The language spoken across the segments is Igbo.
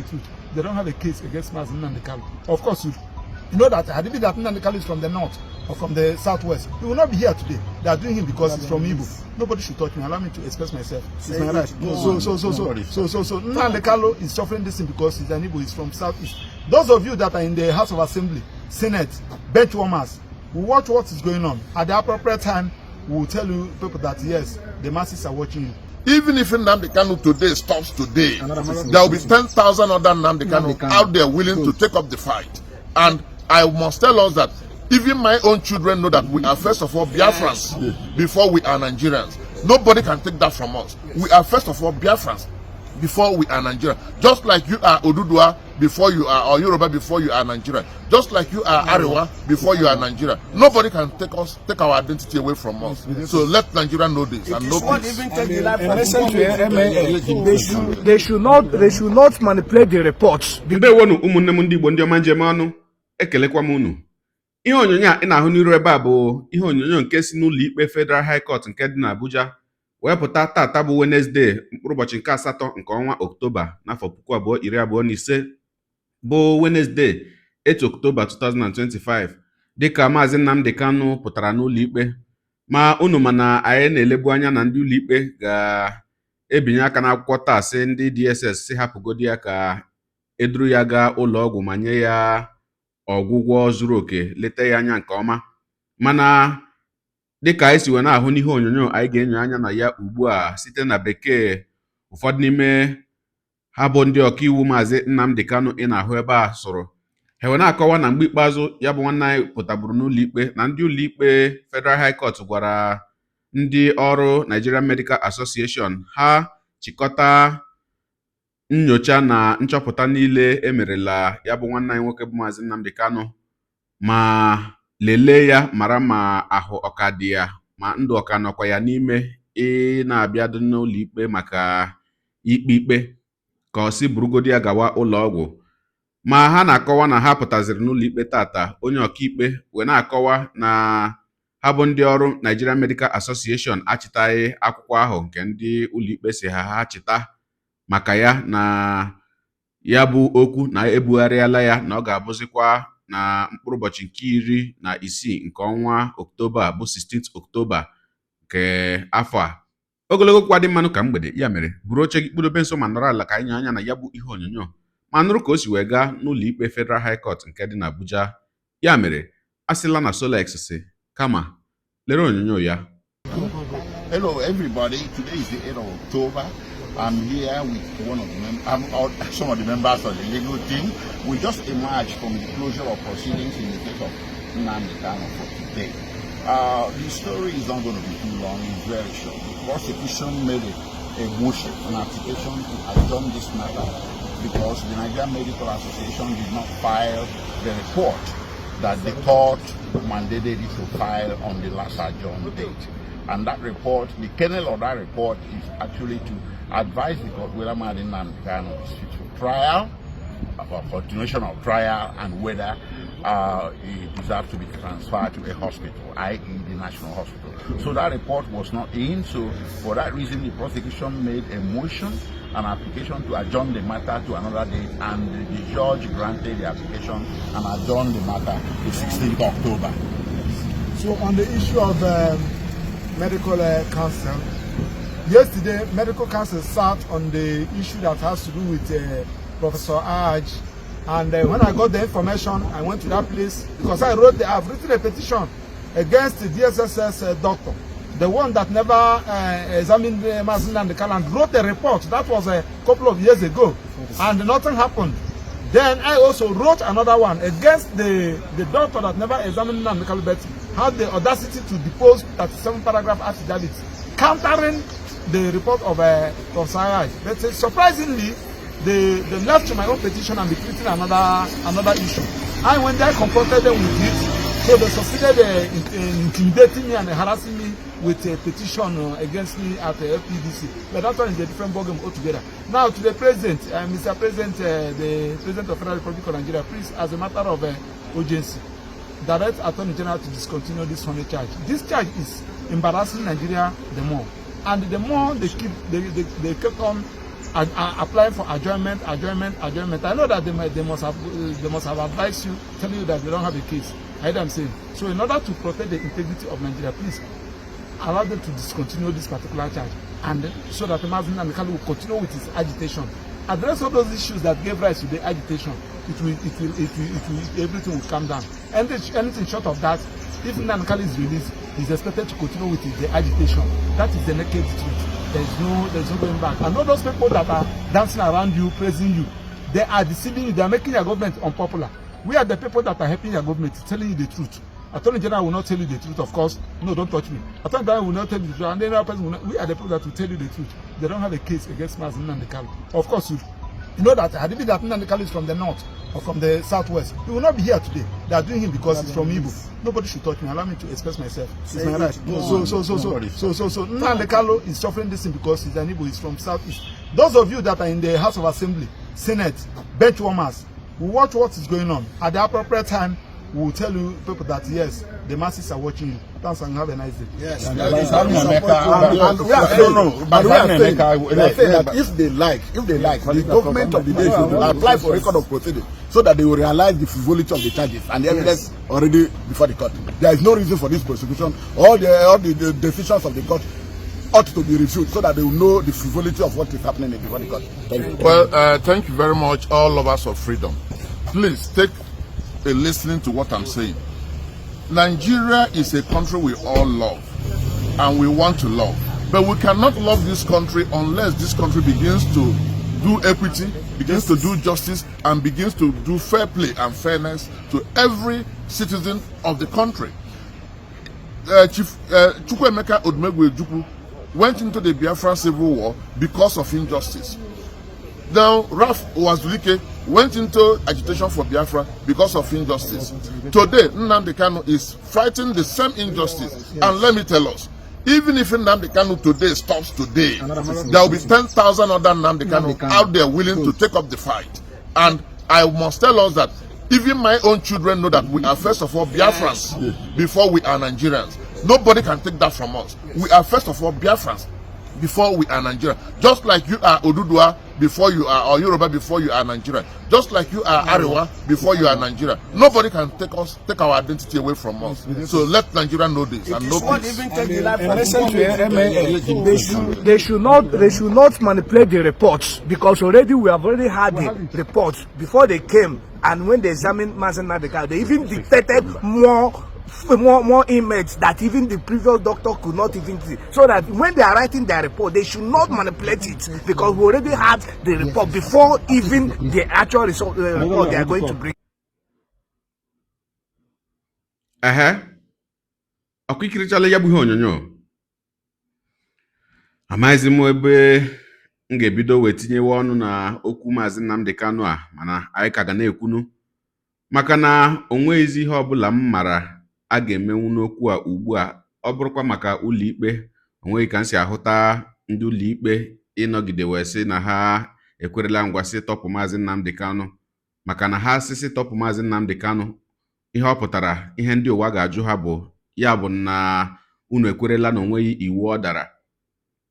truth. They don't have a case against Mazi Nnamdi Kanu. Of course, you know that had it been that Nnamdi Kanu is from the north or from the southwest, he will not be here today. They are doing him because he's from Igbo. Nobody should touch me. Allow me to express myself. It's my right. So Nnamdi Kanu is suffering this thing because he's an Igbo. He's from southeast. Those of you that are in the House of Assembly, Senate, bench warmers, we watch what is going on. At the appropriate time, we will tell you people that yes, the masses are watching you. Even if Nnamdi Kanu today stops today, there will be 10,000 other Nnamdi Kanu out there willing to take up the fight. And I must tell us that even my own children know that we are first of all Biafrans before we are Nigerians. Nobody can take that from us. We are first of all Biafrans before we are Nigerian. Just like you are Oduduwa before you are, or Yoruba before you are Nigerian. Just like you are Arewa before you are Nigerian. Nobody can take our identity away from us. So let Nigeria know this and know peace. Even take the life And of listen to MNN. They should not manipulate the reports. Ndewonu, ụmụnne m ndị Igbo, ndị ọma njem ọnụ, ekelekwa m unu. Ihe onyonyo a ị na-ahụ n'iru ebe a bụ ihe onyonyo nke si n'ụlọ ikpe Federal High Court nke dị n'Abuja wee pụta tata bụ Wednesday, mkpụrụ ụbọchị nke 8 nke ọnwa Oktoba n'afọ 2025, bụ Wednesday 8 Oktoba 2025, dịka Maazị Nnamdi Kanu pụtara n'ụlọ ikpe. Ma unu mana anyị na-elebu anya na ndị ụlọ ikpe ga-ebinye aka n'akwụkwọ taa, sị ndị DSS si hapụgodi ya ka eduru ya gaa ụlọ ọgwụ ma nye ya ọgwụgwọ zuru oke, leta ya anya nke ọma. Mana dịka anyị si wee na-ahụ n'ihe onyonyo anyị ga-enyo anya na ya ugbu a, site na bekee ụfọdụ n'ime ha bụ ndị ọkaiwu Maazị Nnamdi Kanu ị na-ahụ ebe a sụrụ, ha wee na-akọwa na mgbe ikpeazụ ya bụ nwanne anyị pụtaburu n'ụlọ ikpe, na ndị ụlọ ikpe Federal High Court gwara ndị ọrụ Nigerian Medical Association ha chịkọta nyocha na nchọpụta niile emerela ya bụ nwanne anyị nwoke bụ Maazị Nnamdi Kanu, ma lelee ya mara ma ahụ ọka dị ya, ma ndụ ọka nọkwa ya n'ime ị na-abịa dị n'ụlọ ikpe maka ikpe ikpe, ka ọ sị burugodi ya gawa ụlọ ọgwụ. Ma ha na-akọwa na ha pụtaziri n'ụlọ ikpe tata, onye ọkaikpe wee na-akọwa na ha bụ ndị ọrụ Nigerian Medical Association achịtaghị akwụkwọ ahụ nke ndị ụlọikpe si ha ha chịta maka ya, na ya bụ okwu na ebugharịala ya, na ọ ga-abụzikwa na mkpụrụ ụbọchị nke 16 nke ọnwa Oktoba, bụ 16th Oktoba nke afọ a. Ogologo kwa dị mmanụ ka mgbede ya mere, buru oche gị, kpụdobe nso ma nọrọ ala ka anyị nye anya na ya bụ ihe onyonyo ma nụrụ ka o si wee gaa n'ụlọ ikpe Federal High Court nke dị n'Abuja. Ya mere, a sịla na Solex si kama lere onyonyo ya. Hello, everybody. Today is the 8th of October. I'm here with one of the some of the members of the legal team. We just emerged from the closure of proceedings in the case of Nnamdi Kanu for today. The story is not going to be too long. It's very short. The prosecution made a motion, an application to adjourn this matter because the Nigerian Medical Association did not file the report that the court mandated it to file on the last adjourned date. And that report, the kernel of that report is actually to advise the court whether Mazi Nnamdi Kanu is fit for trial, or continuation of trial, and whether he deserves to be transferred to a hospital, i.e. the National Hospital. So that report was not in. So for that reason, the prosecution made a motion, an application to adjourn the matter to another date, and the judge granted the application and adjourned the matter to 16th October. So on the issue of medical council, yesterday medical council sat on the issue that has to do with Professor Aj. And when I got the information, I went to that place because I've written a petition against the DSSS doctor, the one that never examined Mazi Nnamdi Kanu and wrote a report. That was a couple of years ago, and nothing happened. Then I also wrote another one against the doctor that never examined Nnamdi Kanu but had the audacity to depose 37 paragraph affidavit countering the report of Professor Ayaj. But surprisingly, they left my own petition and be treating another issue. And when I confronted them with it, so they succeeded in intimidating me and harassing me with a petition against me at the FPDC. But that one is a different ballgame altogether. Now to the president, Mr. President, the President of Federal Republic of Nigeria, please, as a matter of urgency, direct Attorney General to discontinue this honey charge. This charge is embarrassing Nigeria the more. And the more they kept on Applying for adjournment, adjournment, adjournment. I know that they must have advised you, telling you that they don't have a case. I hear them saying. So in order to protect the integrity of Nigeria, please allow them to discontinue this particular charge, and so that Mazi Nnamdi Kanu will continue with his agitation. Address all those issues that gave rise to the agitation. It will, everything will calm down. Anything short of that, if Nnamdi Kanu is released, he's expected to continue with the agitation. That is the naked truth. There is no going back. And all those people that are dancing around you, praising you, they are deceiving you. They are making your government unpopular. We are the people that are helping your government, telling you the truth. Attorney General will not tell you the truth, of course. No, don't touch me. Attorney General will not tell you the truth. And any other person will not. We are the people that will tell you the truth. They don't have a case against Mazi Nnamdi Kanu. Of course, you know that had it been that Nnamdi Kanu is from the north or from the southwest, he will not be here today. They are doing him because he's from Igbo. Nobody should touch me. Allow me to express myself. It's my right. So Nnamdi Kanu is suffering this thing because he's an Igbo. He's from southeast. Those of you that are in the House of Assembly, Senate, bench warmers, we watch what is going on. At the appropriate time, we will tell you people that yes, the masses are watching you. Thanks and have a nice day. Yes. And we are saying, no, no, And we are saying, Emeka, we are saying that if they like, the government of the day should apply for record of proceeding so that they will realize the frivolity of the charges and the evidence already before the court. There is no reason for this prosecution. All the decisions of the court ought to be reviewed so that they will know the frivolity of what is happening before the court. Thank you. Well, thank you very much, all lovers of freedom. Please take a listening to what I'm saying. Nigeria is a country we all love and we want to love. But we cannot love this country unless this country begins to do equity, begins to do justice, and begins to do fair play and fairness to every citizen of the country. Chief Chukwuemeka Odumegwu Ojukwu went into the Biafran Civil War because of injustice. Now, Ralph Uwazuruike went into agitation for Biafra because of injustice. Today, Nnamdi Kanu is fighting the same injustice. And let me tell us, even if Nnamdi Kanu today stops today, there will be 10,000 other Nnamdi Kanu out there willing to take up the fight. And I must tell us that even my own children know that we are first of all Biafrans before we are Nigerians. Nobody can take that from us. We are first of all Biafrans before we are Nigerian. Just like you are Oduduwa before you are, or Yoruba before you are Nigerian. Just like you are Arewa before you are Nigerian. Nobody can take our identity away from us. So let Nigeria know this and know peace. And listen to MNN. They should not manipulate the reports because already we have already had the reports before they came, and when they examined Mazi Nnamdi Kanu, they even detected more image that even the previous doctor could not even see. So that when they are writing their report, they should not manipulate it because we already had the report before even the actual report they are going to bring. Ehe, ọkwa ikirichala ya bụ ihe onyonyo. Amaghịzi m ebe m ga-ebido wee tinyewe ọnụ na okwu Maazị Nnamdi Kanu a, mana anyị ka ga na-ekwunu maka na o nweghịzi ihe ọbụla m mara a ga-emenwu n'okwu a ugbu a. Ọ bụrụkwa maka ụlọikpe, onweghị ka m si ahụta ndị ụlọikpe ịnọgide wee sị na ha ekwerela ngwa sị tọpụ Maazị Nnamdi Kanu, maka na ha sị tọpụ Maazị Nnamdi Kanu, ihe ọ pụtara, ihe ndị ụwa ga-ajụ ha bụ ya bụ na unu ekwerela na onweghị iwu ọ dara,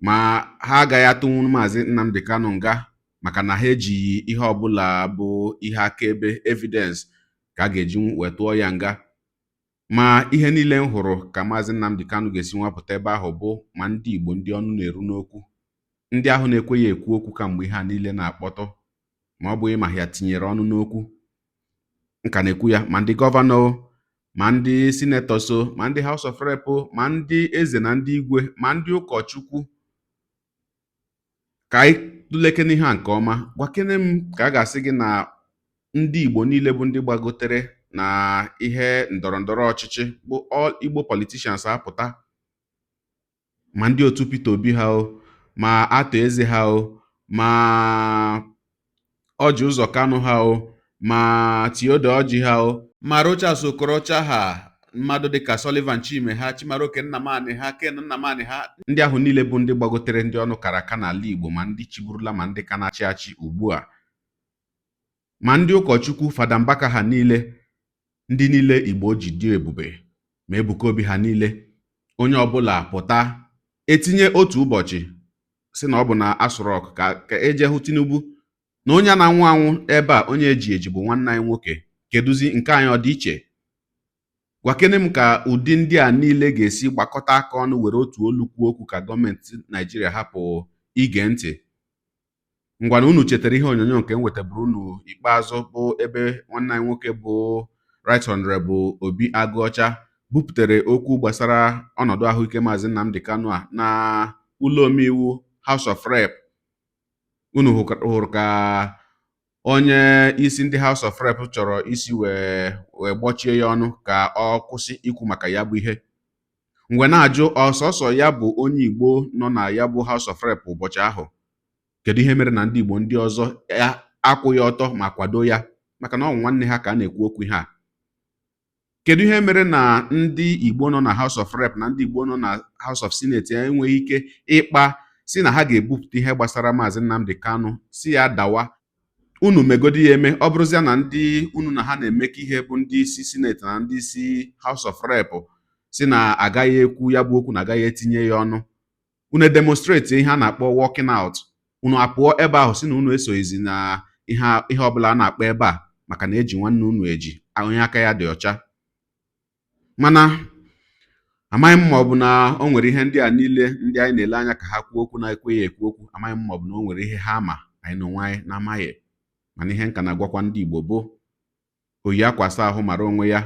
ma ha agaghị atụnwu Maazị Nnamdi Kanu nga maka na ha ejighị ihe ọbụla bụ ihe akaebe, evidence, ka a ga-eji wee tụọ ya nga. Ma ihe niile m hụrụ ka Maazị Nnamdi Kanu ga-esi nwapụta ebe ahụ bụ ma ndị Igbo ndị ọnụ na-eru n'okwu, ndị ahụ na-ekweghị ekwu okwu kamgbe ihe a niile na-akpọtọ, ma ọ bụghị ma ha tinyere ọnụ n'okwu nka na-ekwu ya, ma ndị gọvanọ o, ma ndị senators o, ma ndị House of Rep o, ma ndị eze na ndị igwe, ma ndị ụkọchukwu, ka anyị tụlekene ihe a nke ọma. Gwakene m ka a ga-asị gị na ndị Igbo niile bụ ndị gbagotere na ihe ndọrọ ndọrọ ọchịchị bụ all Igbo politicians apụta, ma ndị otu Peter Obi ha o, ma Atọ Eze ha o, ma Orji Uzor Kalu ha o, ma Theodore Orji ha o, ma Rochas Okorocha ha, mmadụ dịka Sullivan Chime ha, Chimaroke Nnamani ha, Ken Nnamani ha, ndị ahụ niile bụ ndị gbagotere, ndị ọnụ kara aka n'ala Igbo, ma ndị chiburula ma ndị ka na-achị achị ugbu a, ma ndị ụkọchukwu Fada Mbaka ha niile, ndị niile Igbo ji dị ebube, ma Ebuka Obi ha niile, onye ọbụla pụta etinye otu ụbọchị si na ọ bụ na Aso Rock ka eje hụ Tinubu na onye a na-anwụ anwụ ebe a, onye eji eji bụ nwanne anyị nwoke. Kedụzi nke anyị ọ dị iche? Gwakene m ka ụdị ndị a niile ga-esi gbakọta aka ọnụ were otu olu kwuo okwu ka gọọmenti Naijiria hapụ ige ntị. Ngwana, unu chetara ihe onyonyo nke m wetaburu unu ikpeazụ, bụ ebe nwanne anyị nwoke bụ Right Honorable Obi Agụọcha buputere okwu gbasara ọnọdụ ahụike Maazị Nnamdi Kanu a na ụlọ omeiwu House of Rep. Unu hụrụ ka onye isi ndị House of Rep chọrọ isi wee gbọchie ya ọnụ ka ọ kwụsị ikwu maka ya bụ ihe. Mgbe na-ajụ ọsọsọ ya bụ onye Igbo nọ na ya bụ House of Rep ụbọchị ahụ, kedu ihe mere na ndị Igbo ndị ọzọ ya akwụghị ọtọ ma kwado ya, maka na ọ nwanne ha ka a na-ekwu okwu ihe a? Kedu ihe mere na ndị Igbo nọ na House of Rep na ndị Igbo nọ na House of Senate enweghị ike ịkpa si na ha ga-ebupụta ihe gbasara Maazị Nnamdi Kanu, si ya dawa? Unu megodi ya eme, ọ bụrụzia na ndị unu na ha na-emekọ ihe bụ ndị isi Senate na ndị isi House of Rep si na agaghị ekwu ya bụ okwu, na agaghị etinye ya ọnụ, unu demonstrate ihe a na-akpọ walking out. Unu apụọ ebe ahụ si na unu esoghizi na ihe ọbụla a na-akpọ ebe a, maka na eji nwanne unu eji, onye aka ya dị ọcha. Mana amaghị m ma ọ bụ na o nwere ihe ndị a niile ndị anyị na-ele anya ka ha kwuo okwu na-ekweghị ekwu okwu. Amaghị m ma ọ bụ na o nwere ihe ha ma anyị na onwe anyị na-amaghị. Mana ihe nka na-agwakwa ndị Igbo bụ oyi akwa asa ahụ mara onwe ya.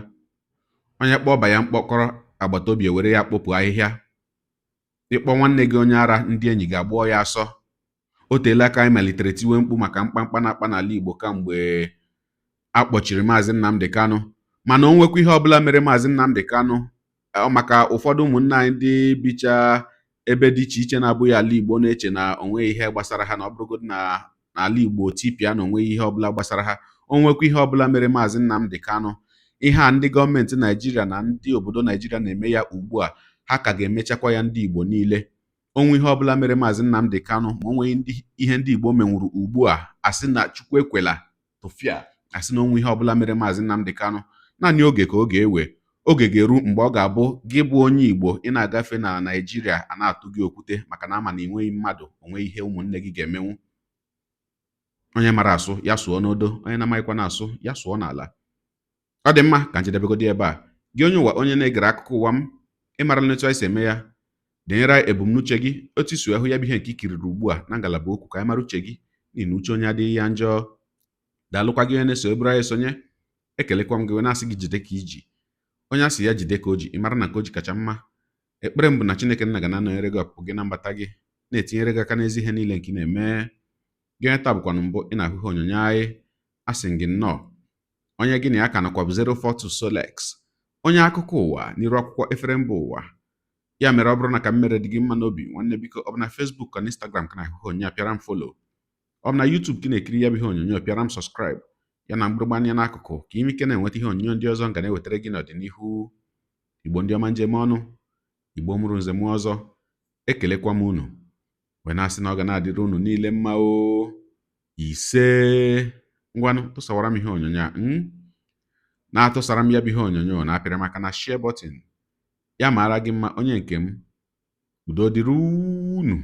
Onye kpọọ ya mkpọkọrọ, agbata obi ewere ya kpopụ ahịhịa. Ịkpọ nwanne gị onye ara, ndị enyi ga-agbụọ ya asọ. O teela aka anyị malitere tiwe mkpu maka mkpamkpa na-akpa n'ala Igbo kamgbe a kpọchiri Maazị Nnamdi Kanu. Mana o nwekwa ihe ọbụla mere Maazị Nnamdi Kanu, maka ụfọdụ ụmụnne anyị ndị bicha ebe dị iche iche na-abụghị ala Igbo na-eche na onweghị ihe gbasara ha, na ọ bụrụgodị na n'ala Igbo tipịa na onweghị ihe ọbụla gbasara ha, o nwekwa ihe ọbụla mere Maazị Nnamdi Kanu, ihe a ndị gọọmenti Naijiria na ndị obodo Naijiria na-eme ya ugbu a, ha ka ga-emechakwa ya ndị Igbo niile. Onwe ihe ọbụla mere Maazị Nnamdi Kanu, ma o nweghị ndị ihe ndị Igbo menwuru ugbu a, asị na Chukwu ekwela, tụfịa, asị na onwe ihe ọbụla mere Maazị Nnamdi Kanu, naanị oge ka ọ ga-ewe. Oge ga-eru mgbe ọ ga-abụ gị bụ onye Igbo ị na-agafe na Naijiria, a na-atụ gị okwute, maka na ama na ị nweghị mmadụ, onweghị ihe ụmụnne gị ga-emenwu. Onye mara asụ ya sụọ n'odo, onye na-amaghịkwa na-asụ ya sụọ n'ala. Ọ dị mma, ka njedebegodi ebe a. Gị onye ụwa, onye na-egere akụkọ ụwa m, ịmara n'etu anyị si eme ya, denyere anyị ebumnuche gị, otu isi hụ ya bụ ihe nke ikiriri ugbu a na ngalaba okwu, ka anyị mara uche gị, n'ihi na uche onye adịghị ya njọ. Daalụkwa gị onye na-eso eburu anyị esonye. Ekelekwa m gị wee na-asị gị jide ka iji. Onye asị ya jide ka o ji, ị mara na nke o ji kacha mma. Ekpere m bụ na Chineke nna ga na-anọnyere gị, ọpụpụ gị na mbata gị, na-etinyere gị aka n'ezi ihe niile nke ị na-eme. Gị onye taa bụkwanụ mbụ ị na-ahụ ihe onyonyo anyị, asị gị nnọọ. Onye gị na ya ka nọkwa bụ 042 Solex, onye akụkọ ụwa n'iru akwụkwọ efere mba ụwa. Ya mere, ọ bụrụ na ka m mere dị gị mma n'obi, nwanne, biko, ọ bụ na Facebook ka na Instagram ka na-ahụ ihe onyonyo a, pịara m follow. Ọ bụ na YouTube ka ị na-ekiri ya bụ ihe onyonyo, pịara m subscribe ya na mgbịrịgba anya n'akụkụ, ka ime ike na-enweta ihe onyonyo ndị ọzọ m ga na-ewetara gị n'ọdịnihu. Igbo ndị ọma, njem ọnụ, Igbo mụrụ nze mụọ ọzọ, ekelekwa m unu wee na-asị na ọ ga na-adịrị unu niile mma o. Ise. Ngwanụ, tụsawara m ihe onyonyo a na-atụsara m ya bụ ihe onyonyo, na-apịrị maka na share button. Ya mara gị mma, onye nke m. Udo dịrị unu.